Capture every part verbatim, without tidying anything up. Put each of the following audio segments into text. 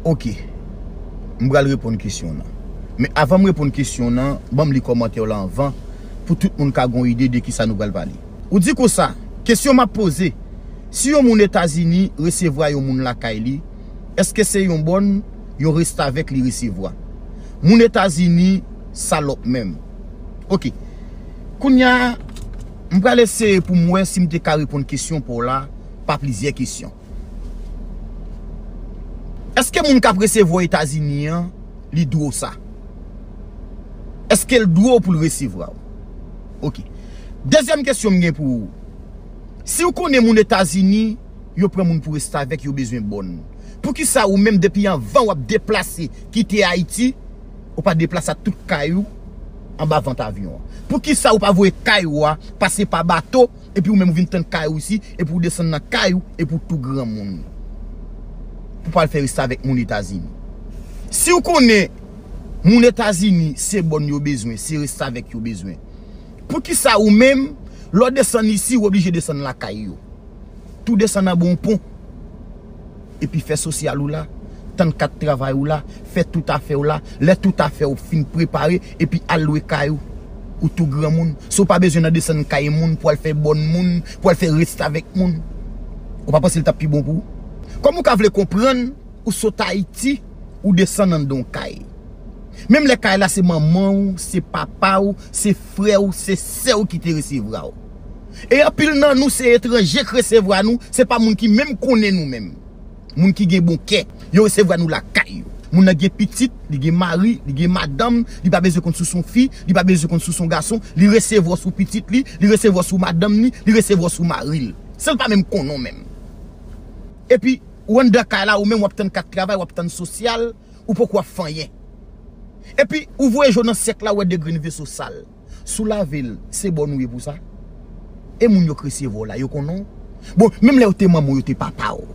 Ok. M pral reponn kesyon nan. Men avan m reponn kesyon nan, ban m li kòmantè w la anvan, pou tout moun ka gon ide de kisa nou pral pale. Ou di konsa, kesyon m ap poze, si yon moun Etazini resevwa yon moun lakay li, èske se yon bòn, yon restavèk li resevwa? Moun Etazini salòp menm. Ok. Kounye a, m pral eseye pou m wè si m te ka reponn kesyon pa w la pa plizyè kesyon. Èske moun k ap resevwa w Etazini an, li dwe w sa? Èske l dwe w pou l resevwa w? Ok. Dezyèm kesyon m gen pou ou. Si w konnen moun Etazini, yo pran moun pou restavèk, yo bezwen bòn. Poukisa ou menm depi anvan w ap deplase kite Ayiti, ou pa deplase ak tout kay ou anba vant avyon an? Poukisa ou pa voye kay ou a pase pa bato, epi ou menm ou vin tann kay ou isi, epi ou desann nan kay ou, epi ou tou granmoun? Pou pral fè restavèk moun Etazini. Si w konnen moun Etazini, se bòn yo bezwen, se restavèk yo bezwen. Poukisa ou menm, lè w desann isi, ou oblije desann lakay yo? Tou desann anba yon pon. Epi fè sosyal ou la, tann kat travay ou la, fè tout afè w la, lè tout afè w fin prepare, epi al lwe kay ou. Ou tou granmoun. Si w pa bezwen nan desann kay moun pou al fè bòn moun, pou al fè restavèk moun, ou pa panse l t ap pi bon pou ou? Kòman ou ka vle konprann ou sot Ayiti, ou desann anndan yon kay? Menm lè kay la se manman w, se papa w, se frè w, se sè w ki te resevwa w. E anpil nan nou se etranje k resevwa nou, se pa moun ki menm konnen nou menm. Moun ki gen bon kè, yo resevwa nou lakay yo. Moun nan gen pitit, li gen mari, li gen madanm, li pa bezwen konn si w se yon fi, li pa bezwen konn si w se yon gason, li resevwa w sou pitit li, li resevwa w sou madanm li, li resevwa w sou mari l. San l pa menm konnen w menm. Epi, ou anndan kay la, ou menm w ap tann kat travay, w ap tann sosyal, ou poko ap fè anyen. Epi, ou voye je w nan syèk la, ou wè de grenn veso sal. Si w lave l, se bòn ou ye pou sa? E moun yo k resevwa w la, yo konnen w? Bon, menm lè yo te manman w, yo te papa w.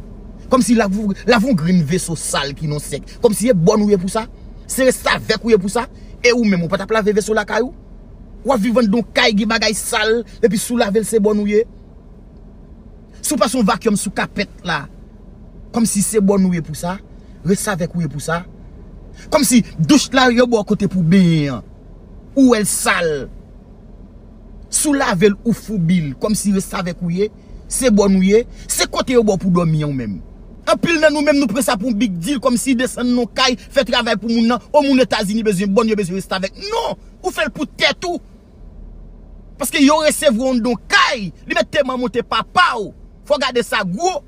Kòmsi lave, lave yon grenn veso sal ki nan syèk. Kòmsi e bòn ou ye pou sa? Se restavèk ou ye pou sa? E ou menm, ou pa t ap lave veso lakay ou? W ap viv anndan yon kay, gen bagay sal, epi si w lave l, se bòn ou ye? Si w pase yon vakyòm sou kapèt la, kòmsi se bòn ou ye pou sa, restavèk ou ye pou sa. Kòmsi douch la yo ba w kote pou benyen an, ou wè l sal. Si w lave l, ou foubi l, kòmsi restavèk ou ye, se bòn ou ye, se kote yo ba w pou dòmi an ou menm. Anpil nan nou menm, nou pran sa pou yon big deal, kòmsi desann nan yon kay, fè travay pou moun nan, o moun Etazini bezwen bòn, yo bezwen restavèk. Non! Ou fè l pou tèt ou. Paske yo resevwa w anndan yon kay, li mèt te manman w, te papa w. Fò w gade sa gwo.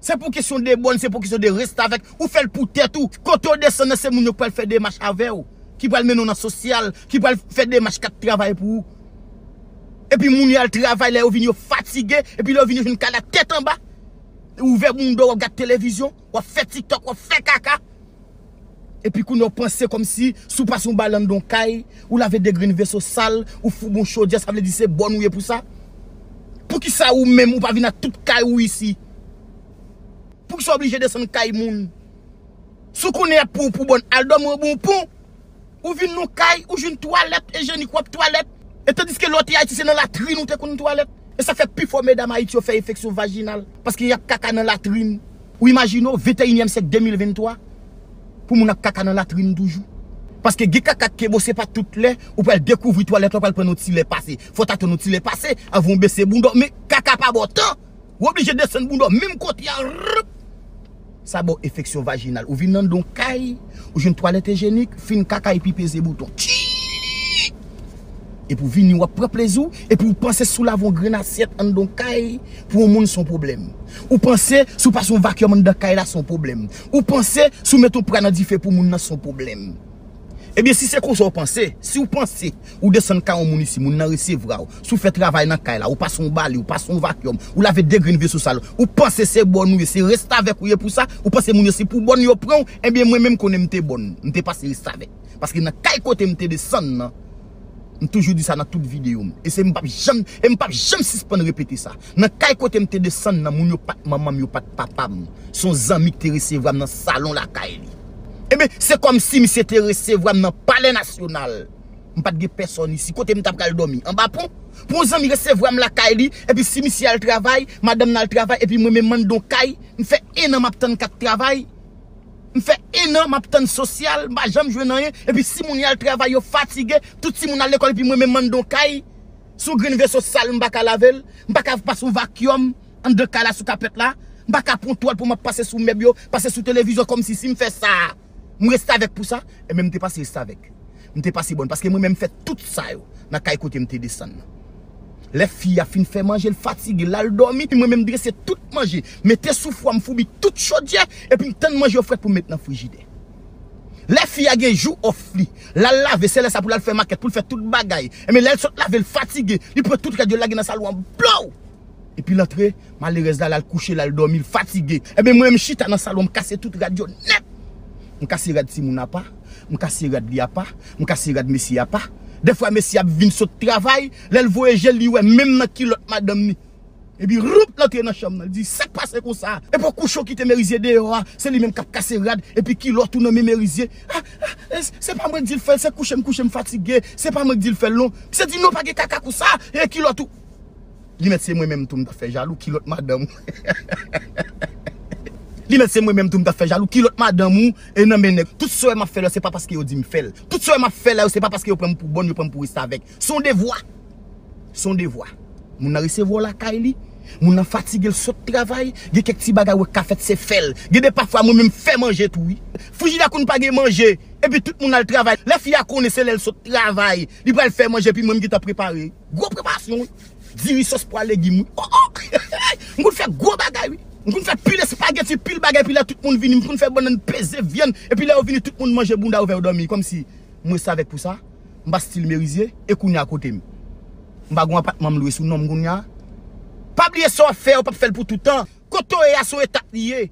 Se pou kesyon de bòn, se pou kesyon de restavèk. Ou fè l pou tèt ou. Kote w desann nan, se moun yo k pral fè demach avè w, ki pral mennen w nan sosyal, ki pral fè demach kat travay pou ou. Epi moun yo al travay, lè yo vini, yo fatige, epi lè yo vini, yo jwenn kay la tèt anba. Ou ouvè bounda w, w ap gad televizyon, w ap fè TikTok, w ap fè kaka. Epi kounye a w panse kòmsi, si w pase yon bal anndan yon kay, ou lave de grenn veso sal, ou foubi yon chodyè, sa vle di se bòn ou ye pou sa? Poukisa ou menm ou pa vin ak tout kay ou isi? Poukisa w oblije desann kay moun? Si w konnen y ap pran w pou bòn, al dòmi anba yon pon. Ou vin nan yon kay, ou jwenn twalèt ijyenik, w ap twalèt. E tandiske lè w te Ayiti, se nan latrin ou te konn twalèt. E sa fè pifò medam Ayiti yo fè enfeksyon vajinal. Paske y ap kaka nan latrin. Ou imajine w, venteyinyèm syèk, de mil venntwa, pou moun ap kaka nan latrin toujou. Paske gen kaka k kenbe w, se pa tout lè ou pral dekouvri twalèt la, ou pral pran yon ti lè pase. Fò w ta tann yon ti lè pase avan w bese bounda w. Men kaka pa ba w tan. Ou oblije desann bounda w menm kote a. Rrrp! Sa ba w enfeksyon vajinal. Ou vin anndan yon kay, ou jwenn twalèt ijyenik, fin kaka epi peze bouton. Tchiii! Epi w vini, w ap pran plezi w, epi w panse si w lave yon grenn asyèt anndan yon kay, pou yon moun, se yon pwoblèm. Ou panse si w pase yon vakyòm anndan kay la, se yon pwoblèm. Ou panse si w mete yon pra nan dife pou moun nan, se yon pwoblèm. Ebyen, si se konsa w panse, si w panse, ou desann kay yon moun isi, moun nan resevwa w, si w fè travay nan kay la, ou pase yon bale, ou pase yon vakyòm, ou lave de grenn veso sal, ou panse se bòn ou ye, se restavèk ou ye pou sa, ou panse moun yo se pou bòn yo pran w, ebyen, mwen menm konnen m te bòn, m te pase restavèk. Paske nan kay kote m te desann nan, m toujou di sa nan tout videyo m. E se m p ap janm, e m p ap janm sispann repete sa. Nan kay kote m te desann nan, moun yo pa t manman m, yo pa t papa m. Se yon zanmi ki te resevwa m nan salon lakay li. Ebyen, se kòmsi misye te resevwa m nan Palè Nasyonal. M pa t gen pèsòn isi. Kote m ta pral dòmi? Anba pon? Pou yon zanmi resevwa m lakay li, epi si misye al travay, madanm nan al travay, epi mwen menm m anndan yon kay, m fè en an m ap tann kat travay. M fè en an m ap tann sosyal, m pa janm jwenn anyen, epi si moun yo al travay, yo fatige, tout timoun al lekòl, epi mwen menm m anndan yon kay. Sou grenn veso sal, m pa ka lave l, m pa ka pase yon vakyòm anndan kay la sou kapèt la, m pa ka pran twal pou m ap pase sou mèb yo, pase sou televizyon, kòmsi si m fè sa, m restavèk pou sa, enben m te pase restavèk. M te pase bòn, paske mwen menm m fè tout sa yo nan kay kote m te desann nan. Lè fi a fin fè manje, l fatige, l al dòmi, mwen menm m drese tout manje, mete sou fwa, m foubi tout chodyè, epi m tann manje yo frèt pou m met nan frijidè. Lè fi a gen jou off li, l al lave, se lè sa pou l al fè makèt, pou l fè tout bagay. Enben lè l sot lave, l fatige, li pran tout rad yo, l lage nan salon an, blow! Epi l antre, malerèz la, l al kouche, l al dòmi, l fatige. Enben mwen, m chita nan salon, m kase tout rad yo nèt. M kase rad timoun apa, m kase rad li apa, m kase rad mesye apa. Dèfwa mesye ap vin sot travay, lè l voye je l, li wè menm nan kilòt madanm ni. Epi roup, l antre nan chanm nan, l di, sa k pase konsa? Epi kouch ou kite Merizye deyò a, se li menm k ap kase rad, epi kilòt ou nan men Merizye. Ah, ah, eh, se pa mwen k di l fè l, se kouche m kouche m fatige, se pa mwen k di l fè l non. Misye di non, pa gen kaka konsa, e kilòt ou. Li mèt se mwen menm tou m t ap fè jalou, kilòt madanm ou. Li mèt se mwen menm tou m t ap fè jalou, kilòt madanm ou, e nan men nèg. Tout sa w wè m ap fè la, se pa paske yo di m fè l. Tout sa w wè m ap fè la yo, se pa paske yo pran m pou bòn, yo pran m pou restavèk. Se yon devwa. Se yon devwa. Moun nan resevwa w lakay li. Moun nan fatige, l sot travay. Gen kèk ti bagay ou wè k ka fèt, se fè l. Gen de pafwa, mwen menm fè manje tou, wi. Frijidè konn pa gen manje. Epi tout moun al travay. Lè fi a konnen se lè l sot travay, li pral fè manje, epi mwen m gentan prepare. Gwo preparasyon, wi. Diri, sòs pwa, legim, wi. Oh, oh! M konn fè gwo bagay, wi. M konn fè pil espageti, pil bagay, epi lè tout moun vini, m konn fè bannann peze vyann, epi lè yo vini, tout moun manje bounda ouvè, yo dòmi, kòmsi m restavèk pou sa. M pa stil Merizye, e kounye a kote m? M pa gon apatman m lwe sou non m kounye a? Pa bliye sa w ap fè a, ou p ap fè l pou toutan. Kote w ye a, se yon etap li ye.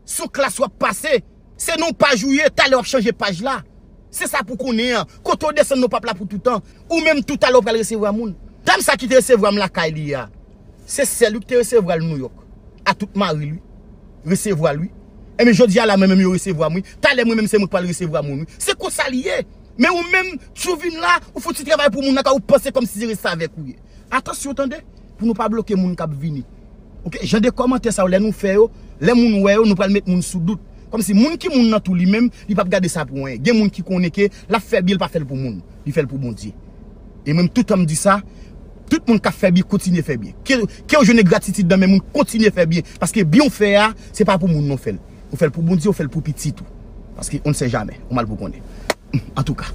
Se yon klas w ap pase. Se nan yon paj ou ye, talè w ap chanje paj la. Se sa pou konnen an. Kote w desann nan, w p ap la pou toutan. Ou menm tou talè w pral resevwa moun. Dam sa ki te resevwa m lakay li a, se sè l wi ki te resevwa l Nouyòk. A tout mari l wi. Resevwa l wi. Enben jodi a la mwen menm yo resevwa m wi. Talè mwen menm se mwen k pral resevwa moun wi. Se konsa li ye. Men ou menm, si w vin la, ou fouti travay pou moun nan, ka ou panse kòmsi se restavèk ou ye. Atansyon tande, pou nou pa bloke moun k ap vini. Oke, jan de kòmantè sa yo, lè nou fè yo, lè moun wè yo, nou pral met moun sou dout. Kòmsi moun ki moun nan tou li menm, li p ap gade sa pou anyen. Gen moun ki konnen ke l ap fè byen, l pa fè l pou moun. Li fè l pou Bondye. E mwen, toutan m di sa, tout moun k ap fè byen, kontinye fè byen. Ke, ke w jwenn gratitid nan men moun, kontinye fè byen. Paske byen w fè a, se pa pou moun non w fè l. Ou fè l pou Bondye, ou fè l pou pitit ou. Paske on ne sait jamais, ou mal pou konnen. Antouka.